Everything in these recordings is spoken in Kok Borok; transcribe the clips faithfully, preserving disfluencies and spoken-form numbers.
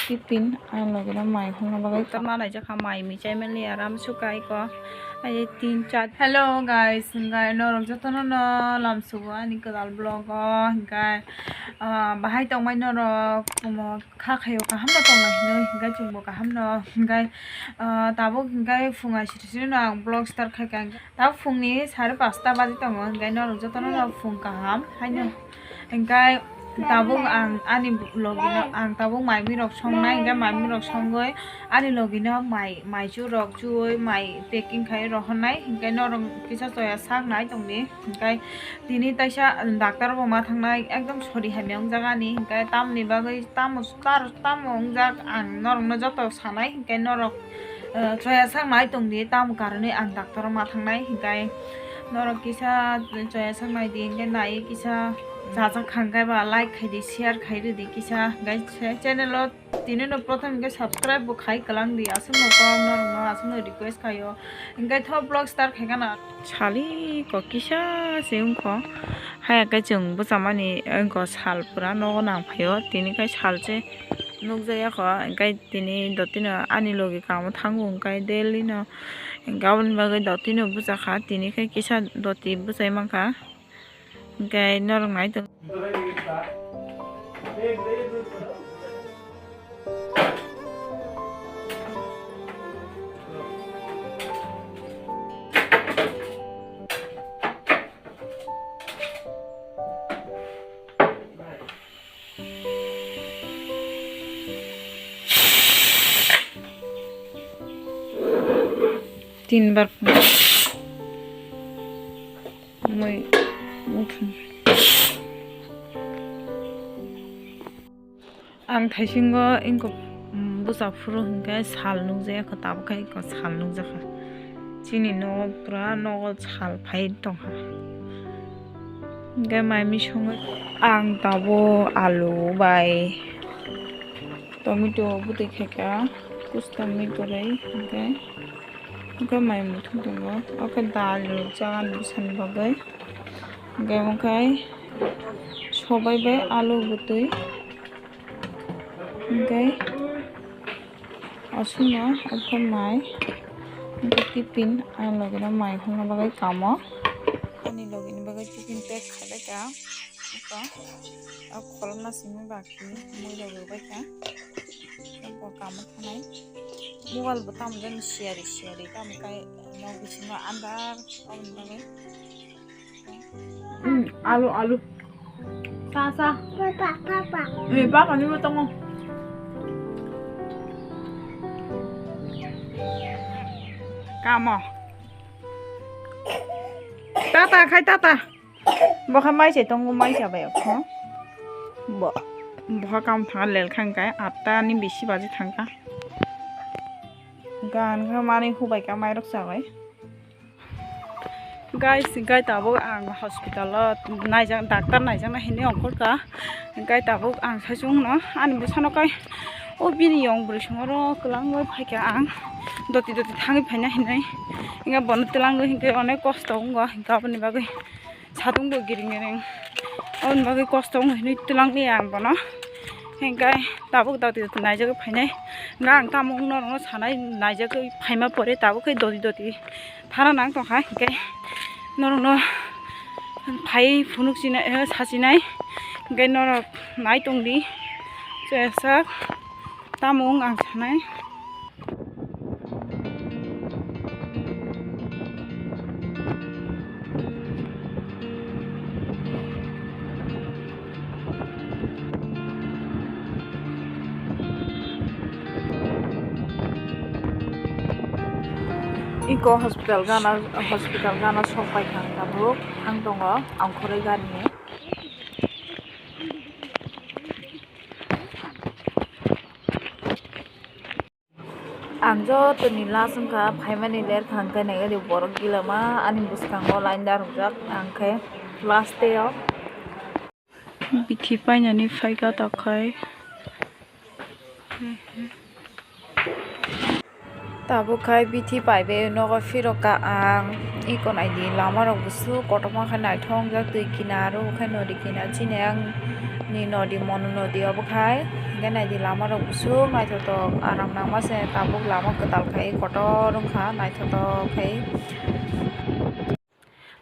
Tiffin ani logi no mai hwnna bagwi. Doctor ma naijakha mai mi chai manliya ram suka iko. Ai tin char. Hello guys, hingai norok jotono no lamsugo ani kwtal vlog o hingai, ah, bahai tongmai norok omo kha khaio kaham no tongmai hinwi hingai chwngbo kaham no hingai, ah, tabuk hingai phunga siri siri no ang vlog start khaikha. Tabuk phungni sare pasta baji tongo, hingai norok jotono no phung kaham haino. Hingai tabuk ang ani logino, ang tabuk mai mui rok songnai, hingai mai mui rok songoi ani logino mai, mai chu rok chuoi mai packing khai rohornai, hingai norok kisa choya sak nai tongdi. Hingai tini taisa doctor bo ma thangnai, ekdom sori hamya wngjak ani, hingai tamoni bagwi tamo, tamo wngjak ang norokno joto sanai, hingai norok, eh, choya sak nai tongdi, tamo karone ang doctor o ma thangnai, hingai norok kisa choya sak nai di, hingai nai kisa chajak kha, hingai ba like khai di, share khai rw di kisa, hingai channel o tini no prothom hingai subscribe bo khai kwlang di, aswk no kok norok no aswk no request khaio, hingai tho vlog start khai gana. Sali ko kisa se wngkho, haya khe chwng bwchamani wngkho sal pura nogo nang phaio, tini khai sal se nukjaya kho, hingai tini dotino ani logi kamo thango, hingai daily no hingai aboni bagwi dotino bwchakha, tini khai kisa doti bwchai mankha, hingai norok nai tong. Tinbar mui muthung. Ang thaisingo ingkho, mm, bwsa phuru hinkhe sal nukjakha, tabukhe ingkho sal nukjakha. Chini nogo pura nogo sal phai tongkha. Hinkhe mai misongwi ang tabuk alu bai tomato bwtwi khaikha, kusta mi kwrwi hinkhe. Hwnkhe mai muthung tongo. Oke dal rwjak ani bwsani bagwi. Hwnkhe omo khe sobai bai alu bwtwi. Hwnkhe aswkno omo khe mai. Hwnkhe tiffin ani logino mai hwnna bagwi kamo. Ani logini bagwi tiffin pack khailai ka. Eko, o khorokna simi baki mui rok rwbaikha. Eko kamo thanai. Mobile bo tamo jani siyari siyari tamo kai nok bisingo andar oboni bagwi. Hmm, alu, alu. Sa, sa. Papa, papa. Eh, papa ni bo tongo. Kamo. Tata khai tata. Bo kha mai se tongo, mai se bai kho. Bo, bo kha kam thang lel khang kai atta ni bisi baji thang ka. Gan kha mani hubai ka mai rok sabai. Guys, gai tabuk ang hospital o naijak, doctor naijakna hinwi ongkhor ka. Gai tabuk ang saichung no ani bwsano kai o bini yong bwrwi songoro kwlangwi phaikha ang doti doti thangwi phaina hinwi. Inga bono twlangwi hinkhe onek kosto wngo hinkhe aboni bagwi. Satung bo giring giring. Aboni bagwi kosto wng hinwi twlang liya ang bono. Hinkhe tabuk doti doti naijagwi phainai. Hinkhe ang tamo wngno norokno sanai naijagwi phaima pore tabuk khe doti doti thana nang tongkha. Hinkhe norokno phai phunuk sinai, eh, sachinai. Hinkhe norok nai tongdi. Chwngsak tamo wng ang sanai. Iko hospital gana, hospital gana sok pai kha tabuk thang tongo ang khoroi gari ni. Ang jotoni last wngkha, phaimani ler kha, hwnkhe naikhe borok gila ma ani bwskango line da rwjak, ang khe last day o. Bithi painani phaikha takhai. Tabuk khai bithi paibai nogo phirokha ang. Iko naidi lama rok busu kotorma khe naithok wngjak, twi kinar o khai nodi kinar chini ang Ni nodi, Monu nodi obo khai. Hingke naidi lama rok busuk naithotok, aram nangma se tabuk lama kwtal khai, kotor wngkha naithotok khai.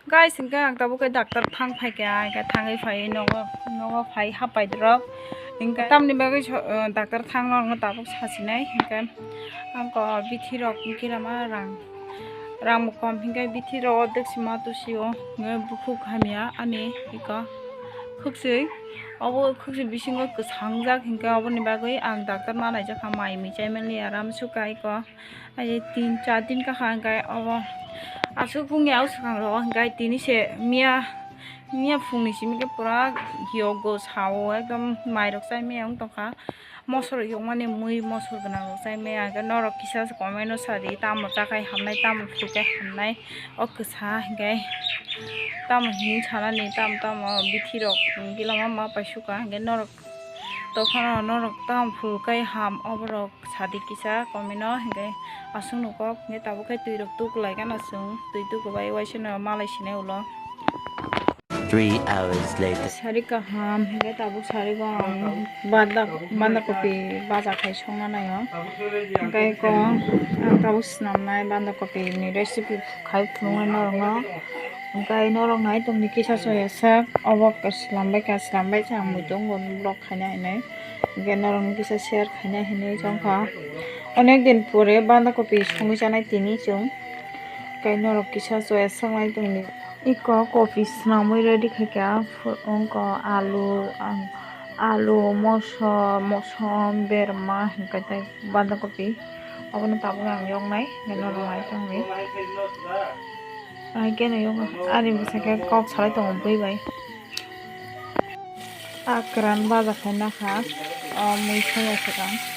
Guys, hingke ang tabuk khe doctor thang phaikha, hingke thangwi phaiwi nogo, nogo phai hapai dorok. Hingke tamni bagwi so-, o, doctor thang norokno tabuk sasinai, hingke ang ko bithi rok hingke lama rang, rang bo kom, hingke bithi rok ordek sima tusio, hingke bukhuk hamya ani iko khukchwi. Obo khukchwi bisingo kwsang jak, hingke oboni bagwi ang doctor ma naijakha, mai mui chaimani aram sukha iko. Ai tin char din kakha hingke obo aswk wngya o swkang rogo hingke tini se miya, miya phungni simi khe pura yogo sao ekdom mairok chai maya wng tongkha. Mosor yokmani mui mosor gwnang rok chai maya hingke norok kisa se comment o sadi tamo chakhai hamnai tamo phulkhai hamnai o kwsa hingke tamo hinwi sanani tamo tamo bithi rok gila ma ma paisuka hingke norok tokphano norok tamo phulkhai ham oborok. Sadi kisa komino hingke aswk nukok hingke tabuk khe twi rok tukulai gana chwng twi tukubai waisano malai sinai ulo. Three hours later. Sari kaham hingke tabuk sari bo ang banda, banda kopi baja khai songna naio. Hingke ko ang tabuk swnamnai banda kopi ni recipe khai phunuknai norokno. Hingke norok nai tongdi kisa soya sak obo slambai kha, slambai khe ang muitongo vlog khaina hinwi. Hingke norokno kisa share khaina hinwi chongkha. Onek din pore banda kopi songwi chanai tini chwng. Hingke norok kisa soya sak nai tongdi. Iko kopi swnamwi ready khaikha, ongko alu, ang, alu, moso, mosom, berma, hingke tei banda kopi. Obono tabuk ang yoknai, hingke norok nai tongdi. Ai keno yokna, ani bwsakhe kok salai tongo bui bai. A kwran baja khai nakha, o mui soya swkang.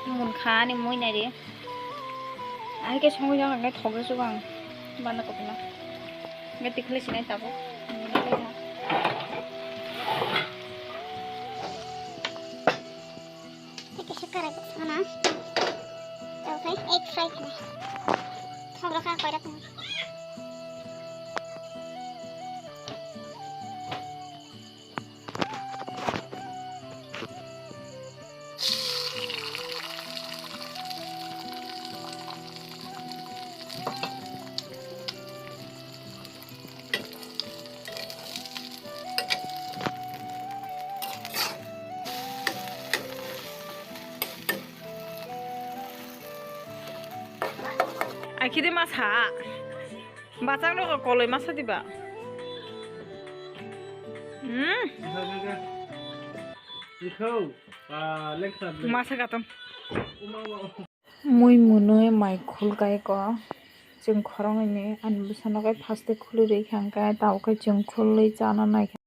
Mun kha ani mui nai re. Ai khe songwi jak, hwnkhe thok rw sugo ang banda kopi no. Hwnkhe tikhlai sinai tabuk. Kisa karai sana. Oke, egg fry khanai. Thok rw kha koira khanai. Akhiri masa. Bachang rok koloi masa diba? Hmm? Masa katom. Mui munui mai khul kai ko. Chwng khoroknwi ni ani bwsano kai first khulwi rwi kha hwnkhe tabuk khe chwng khulwi chana nai kha.